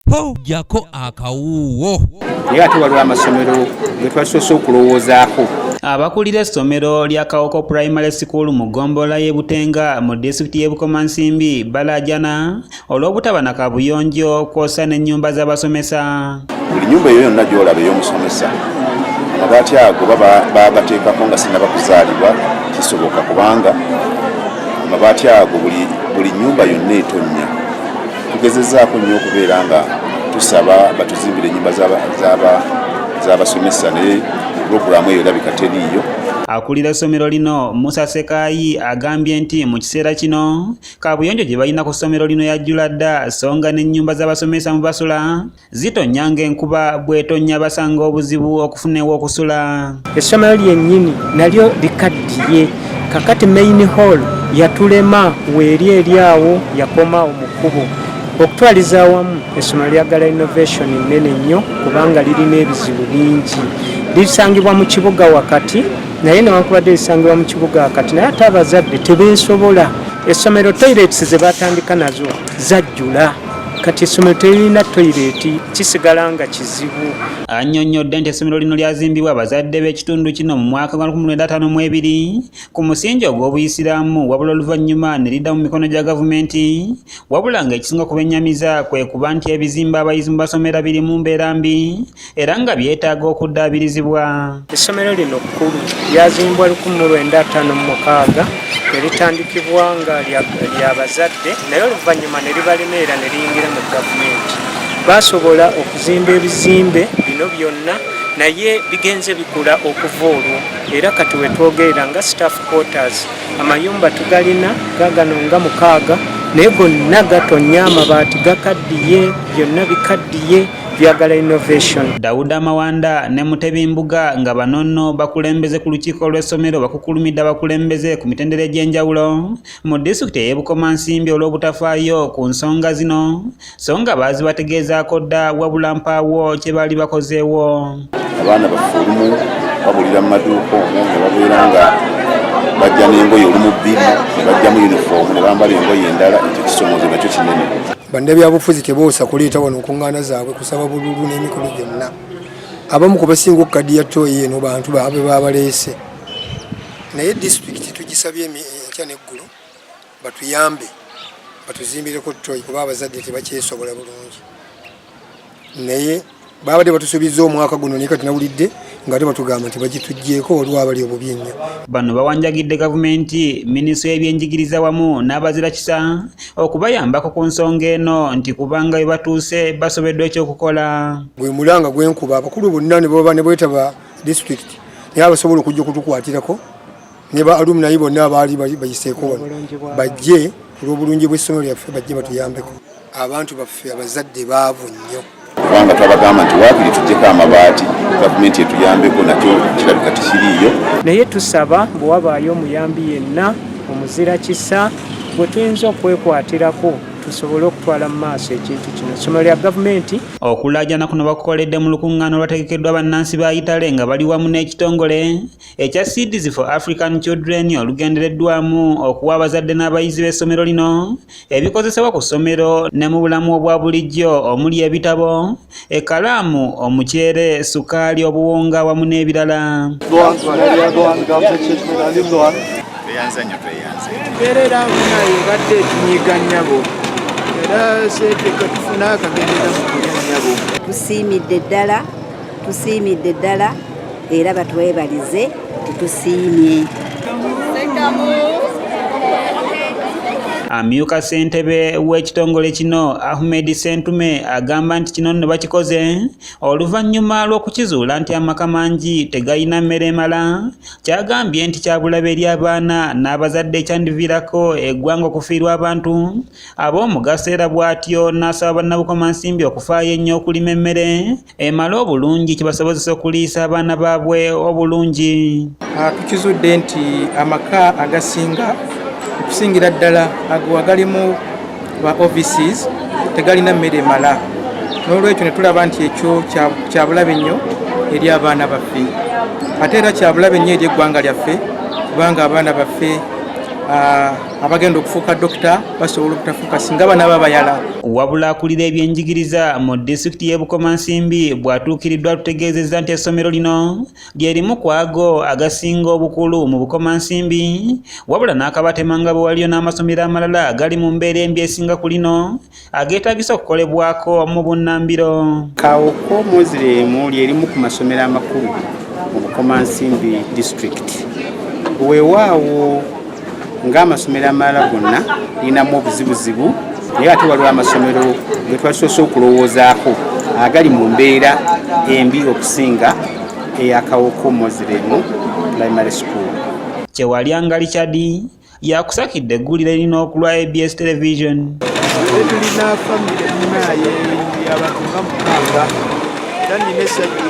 Ho, ggyako akawuuwo. Naye ate waliwo amasomero ge twasoose okulowoozaako. Abakulira essomero lya Kawoko Primary School mu ggombolola y'e Butenga mu disitulikiti y'e Bukomansimbi balaajana olw'obutaba na kabuyonjo kw'ossa n'ennyumba z'abasomesa. Buli nnyumba eyo yonna gy'olaba ey'omusomesa, amabaati ago baba baagateekako nga sinnaba kuzaalibwa, kisoboka kubanga amabaati ago buli buli nnyumba yonna etonnya. Tugezezzaako nnyo okubeera nga tusaba batuzimbire ennyumba z'abasomesa naye pulogulaamu eyo erabika teriiyo. Akulira essomero lino, Musa Ssekaayi agambye nti mu kiseera kino kaabuyonjo gye balina ku ssomero lino yajjula dda so nga n'ennyumba z'abasomesa mwe basula zitonnya ng'enkuba bw'etonnya basanga obuzibu okufuna ew'okusula. Essomero lyennyini nalyo likaddiye, kakati main hall yatulema weeri eri awo yakoma mu kkubo. Okutwaliza awamu essomero lyagala innovation nnene nnyo kubanga lirina ebizibu bingi. Lisangibwa mu kibuga wakati naye newankubadde lisangibwa mu kibuga wakati naye ate abazadde tebeesobola. Essomero toilets ze batandika nazo zajjula, kati essomero teririna toilet, kisigala nga kizibu. Annyonnyodde nti essomero lino lyazimbibwa abazadde b'ekitundu kino mu mwaka gwa 1952 ku musingi ogw'Obuyisiraamu wabula oluvannyuma ne lidda mu mikono gya gavumenti wabula ng'ekisinga okubennyamiza kwe kuba nti ebizimbe abayizi mwe basomera biri mu mbeera mbi era nga byetaaga okuddaabirizibwa. Essomero lino kkulu, lyazimbwa 1956 ne litandikibwa nga lya bazadde naye oluvannyuma ne libalemeera ne liyingira mu gavumenti. Baasobola okuzimba ebizimbe bino byonna naye bigenze bikula okuva olwo era kati we twogerera nga staff quarters amayumba tugalina gagano nga mukaaga naye gonna gatonnya, amabaati gakaddiye, byonna bikaddiye, byagala innovation. Dauda Mawanda ne Mutebi Mbuga nga bano nno bakulembeze ku lukiiko lw'essomero bakukkulumidde abakulembeze ku mitendera egy'enjawulo mu disitulikiti ey'e Bukomansimbi olw'obutafaayo ku nsonga zino so nga baazibategeezaako dda wabula mpaawo kye baali bakozeewo. Abaana baffe olumu babulira mu maduuka omwo ne babeera nga bajja n'engoye olumu bbiri ne bajjamu yunifoomu ne bambala engoye endala, ekyo kisomoozo nakyo kinene. Bannabyabufuzi teboosa kuleeta wano nkuŋŋaana zaabwe kusaba bululu n'emikolo gyonna. Abamu ku basinga okukaddiya ttooyi eno bantu baabwe babaleese. Naye disitulikiti tugisabye enkya n'eggulo batuyambe batuzimbireko ttooyi kuba abazadde tebakyesobola bulungi. Naye babadde batusuubizza omwaka guno naye kati nawulidde nga ate batugamba nti bagituggyeeko, waliwo abali obubi ennyo. Bano bawanjagidde gavumenti, minisitule y'ebyenjigiriza wamu n'abazira kisa okubayambako ku nsonga eno nti kubanga we batuuse basobeddwa ekyokukola. Gwe mulanga gwenkuba abakulu bonna ne baba ne bwetaba disitulikiti naye abasobola okujja okutukwatirako ne ba alumni bonna abaali bayiseeko wano bajje olw'obulungi bw'essomero lyaffe, bajje batuyambeko. Abantu baffe abazadde baavu nnyo. Kubanga twabagamba nti waakiri tuggyeko amabaati gavumenti etuyambeko nakyo kirabika tekiriiyo. Naye tusaba bwe wabaayo omuyambi yenna omuzira kisa gwe tuyinza okwekwatirako tusobole okutwala mu maaso ekintu kino. Essomero lya gavumenti. Okulaajana kuno bakukoledde mu lukungaana olwategekeddwa bannansi ba Yitale nga bali wamu n'ekitongole ekya Seeds for African Children olugendereddwamu okuwa abazadde n'abayizi b'essomero lino ebikozesebwa ku ssomero ne mu bulamu obwa bulijjo omuli ebitabo, ekkalaamu, omuceere, sukaali, obuwunga wamu n'ebirala. Tweyanza nnyo, tweyanze. Embeera era munaye ebadde etunyiga nnyabo, era sente ketufuna akagendera mu kulya nnyabo. Tusiimidde ddala, tusiimidde ddala era batwebalize tusiimye. Amyuka ssentebe w'ekitongole kino Ahmed Ssentume agamba nti kino nno bakikoze oluvannyuma lw'okukizuula nti amaka mangi tegayina mmere emala, ky'agambye nti kya bulabe eri abaana n'abazadde ekyandiviirako eggwanga okufiirwa abantu ab'omugaso era bw'atyo n'asaba bannabukomansimbi okufaayo ennyo okulima emmere emala obulungi kibasobozesa okuliisa abaana baabwe obulungi. Tukizudde nti amaka agasinga okusingira ddala ago agalimu ba offices tegalina mmere emala, n'olwekyo ne tulaba nti ekyo kya bulabe nnyo eri abaana baffe, ate era kya bulabe nnyo eri eggwanga lyaffe kubanga abaana baffe Abagenda okufuuka dokita basobola obutafuuka singa banaaba bayala. Wabula akulira ebyenjigiriza mu disitulikiti y'e Bukomansimbi bw'atuukiriddwa atutegeezezza nti essomero lino lye limu ku ago agasinga obukulu mu Bukomansimbi, wabula n'akabatema nga bwe waliyo n'amasomero amalala agali mu mbeera embi esinga ku lino ageetaagisa okukolebwako mu bunnambiro. Kawoko Muslim lye limu ku masomero amakulu mu Bukomansimbi disitulikiti. Weewaawo ng'amasomero amalala gonna linamu obuzibuzibu, naye ate waliwo amasomero ge twasoose okulowoozaako agali mu mbeera embi okusinga eya Kawoko Muslim Primary School. Kyewalyanga Richard yakusakidde eggulire lino ku lwa ABS Television. Tulina famire munaye y'abantu nga 6, era nina essanyu.